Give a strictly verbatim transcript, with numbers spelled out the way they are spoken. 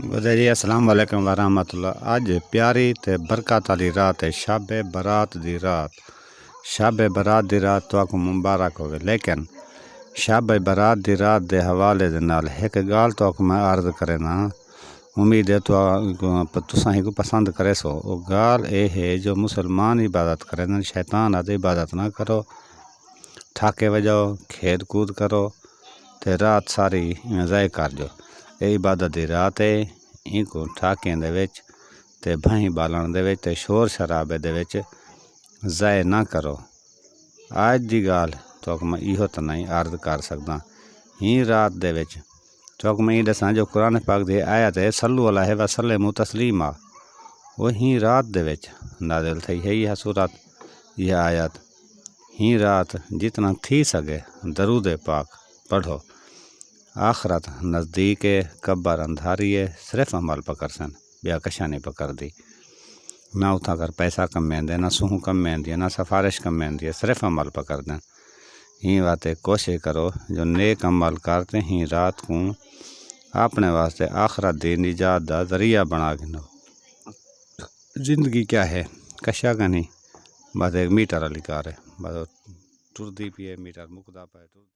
ودے جی، السلام علیکم ورحمۃ اللہ۔ اڄ پیاری تے برکت والی رات ہے، شب برات دی رات۔ شب برات دی رات تہاکوں مبارک ہووے، لیکن شب برات دی رات دے حوالے دے نال ہک ڳالھ تہاکوں میں عرض کرینداں، امید ہے تہاکوں، تساں ہیکوں پسند کریسو۔ او ڳالھ اے ہے جو مسلمان عبادت کریندن، شیطان آہدے عبادت نہ کرو، ٹھاکے وڄاؤ، کھیݙ کود کرو تے رات ساری ضائع کر جو۔ اے عبادت دی رات ہے، اینکوں ٹھاکیں دے وچ تے بھائیں ٻالݨ دے وچ تے شور شرابے دے وچ ضائع نہ کرو۔ اڄ دی ڳالھ تہاکوں میں ایہو تنہائی عرض کر سڳداں۔ ہیں رات دے وچ تہاکوں میں ایں ݙساں جو قرآن پاک دی آیت ہے، صلو علیہ وسلم تسلیما۔ او ہیں رات دے وچ نازل تھئی ہے ایہا سورت، ایہا آیت۔ ہیں رات جتنا تھی سڳے درود پاک پڑھو۔ آخرت نزدیک ہے، قبر اندھاری ہے، صرف عمل پکڑسن، ٻیا کشا نہیں پکڑدی۔ نہ اتھاں کر پیسہ کمیندے، نہ سونہہ کمیندی ہے، نہ سفارش کمیندی ہے، صرف عمل پکڑدن۔ ہیں واسطے کوشش کرو جو نیک عمل کر تے ہیں رات کوں اپݨے واسطے آخرت دی نجات دا ذریعہ بݨا گھنو۔ زندگی کیا ہے؟ کشا کائنی، بس ہک میٹر والی کار ہے، بس او ٹردی پئی ہے، میٹر مکدا پئے، ٹردی